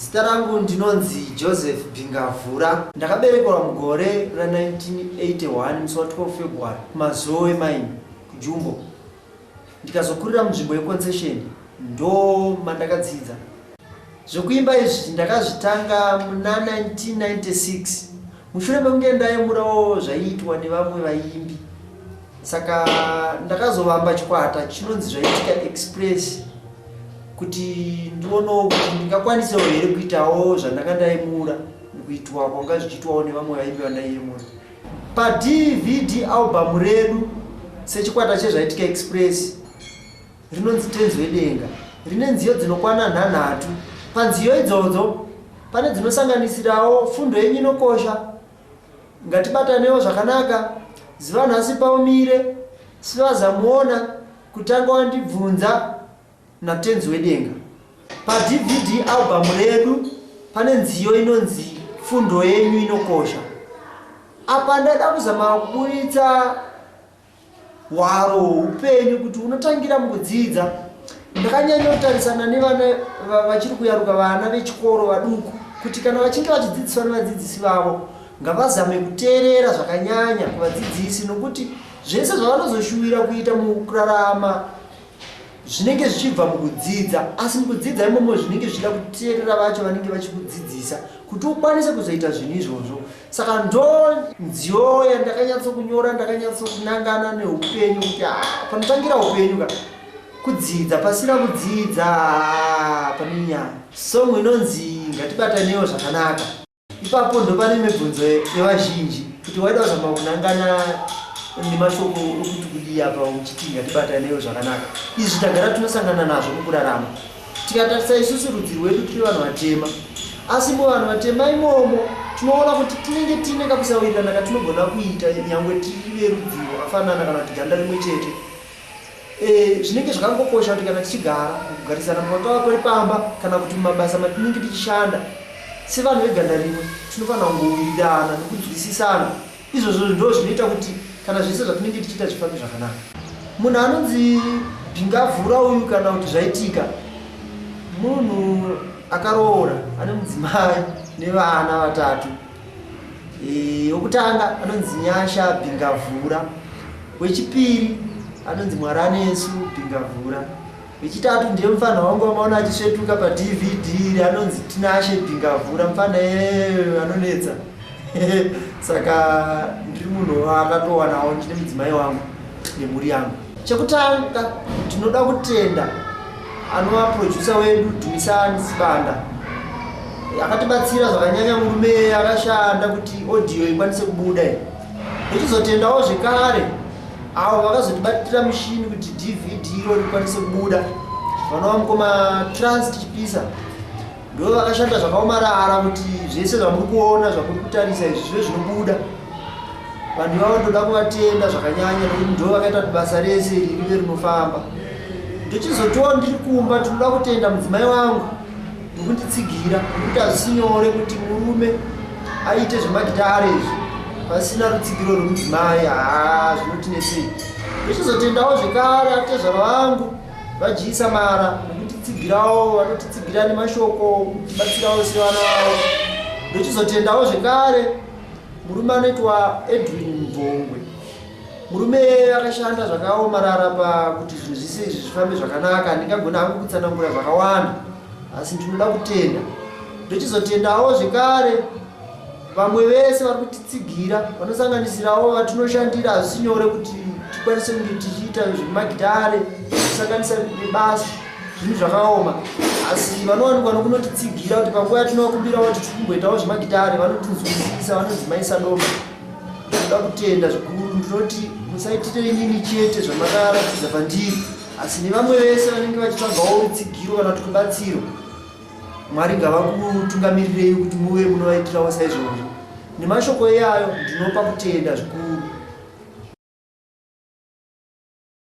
Zita rangu ndinonzi Joseph Bingavhura. Ndakaberekerwa mugore ra1981 musi wa 12 February kuMazowe Mine kuJumbo. Ndikazokurira munzvimbo yeConcession ndo mandakadzidza. Zvekuimba izvi ndakazvitanga muna 1996 mushure mekunge ndayemurawo zvaiitwa nevamwe vaimbi. Saka ndakazovamba chikwata chinonzi Zvaitika Express kuti ndionewo kuti ndingakwanisawo here kuitawo zvandanga ndaimura kuitwa kwanga zvichiitwawo nevamwe vaimbi vandaiyemura. PaDVD album redu sechikwata cheZvaitika Express rinonzi Tenzi Wedenga rine nziyo dzinokwana nhanhatu. Panziyo idzodzo pane dzinosanganisirawo Fundo Yenyu Inokosha, Ngatibatanewo Zvakanaka, Ziva Nhasi Paumire, Sivazamuona, Kutanga Wandibvunza naTenzi Wedenga. PaDVD album redu pane nziyo inonzi Fundo Yenyu Inokosha. Apa ndaida kuzama kuburitsa hwaro hweupenyu kuti unotangira mukudzidza. Ndakanyanya kutarisana nevana vachiri kuyaruka, vana vechikoro vaduku, kuti kana vachinge vachidzidziswa nevadzidzisi vavo ngavazame kuteerera zvakanyanya kuvadzidzisi, nokuti zvese zvavanozoshuwira kuita mukurarama zvinenge zvichibva mukudzidza, asi mukudzidza imomo zvinenge zvichida kuteerera vacho vanenge vachikudzidzisa kuti ukwanise kuzoita zvinhu izvozvo. Saka ndo nziyo yandakanyatsokunyora, ndakanyatsokunangana neupenyu kuti panotangira upenyu ka kudzidza, pasina kudzidza pane nyaya. Song inonzi Ngatibatanewo Zvakanaka. Ipapo ndopane mibvunzo yevazhinji kuti waida kuzama kunangana nemashoko okuti kudii apa uchiti ngatibatanewo zvakanaka. Izvi tagara tinosangana nazvo mukurarama. Tikatarisa isusu rudzi rwedu tiri vanhu vatema, asi muvanhu vatema imomo tinoona kuti tinenge tiine kakusawirirana katinogona kuita nyangwe tiri verudzi rwakafanana kana kuti ganda rimwe chete. Zvinenge zvakangokosha kuti kana tichigara kugarisana pangava pari pamba kana kuti mumabasa matinenge tichishanda sevanhu veganda rimwe, tinofanira kungowirirana nekunzwisisana. Izvozvo ndo zvinoita kuti kana zvese zvatinenge tichiita zvifambe zvakanaka. Munhu anonzi Bingavhura uyu kana kuti Zvaitika munhu akaroora, ane mudzimai nevana vatatu. Wekutanga anonzi Nyasha Bingavhura, wechipiri anonzi Mwaranesu Bingavhura, wechitatu ndiye mufana wangu wamaona achisvetuka paDVD anonzi Tinashe Bingavhura, mufana anonetsa. Saka ndiri munhu akatowanawo ndine mudzimai wangu nemhuri yangu. Chekutanga tinoda kutenda anova producer wedu Dumisani Sibanda, akatibatsira zvakanyanya, murume akashanda kuti audio ikwanise kubuda iyi. Ndochizotendawo zvekare avo vakazotibatira mushini kuti DVD iro rikwanise kubuda, vanova mukoma Trans Tichipisa, ndo vakashanda zvakaomarara kuti zvese zvamuri kuona, zvamuri kutarisa izvi zvive zvinobuda. Vanhu ivavo ndoda kuvatenda zvakanyanya nekuti ndo vakaita kuti basa rese iri rive rinofamba. Ndochizotiwo ndiri kumba, tinoda kutenda mudzimai wangu nokunditsigira, nekuti hazvisi nyore kuti murume aite zvemagitare izvi pasina rutsigiro rwemudzimai, haa zvinotinetsei. Ndochizotendawo zvekare atezvara vangu vaJisa Mara nekutitsigirawo, vanotitsigira nemashoko, kutibatsirawo sevana vavo. Ndochizotendawo zvekare murume anoitwa Edwin Mvongwe, murume akashanda zvakaomarara pakuti zvinhu zvise izvi zvifambe zvakanaka. Handingagona hangu kutsanangura zvakawanda, asi ndinoda kutenda. Ndochizotendawo zvekare vamwe vese vari kutitsigira, vanosanganisirawo vatinoshandira. Hazvisi nyore kuti tikwanise kunge tichiita zvemagitare kusanganisa nebasa, zvinhu zvakaoma, asi vanowanikwa nokunotitsigira kuti panguva yatinovakumbirawo kuti tiri kumboitawo zvemagitare vanotinzwisisa, vanodzimaisa doma. Ndinoda kutenda zvikuru, ndinoti musaitire inini chete zvamakaratidza pandiri, asi nevamwe vese vanenge vachitsvagawo rutsigiro kana kuti rubatsiro. Mwari ngavakutungamirirei kuti muve munovaitirawo saizvozvo. Nemashoko iyayo ndinopa kutenda zvikuru.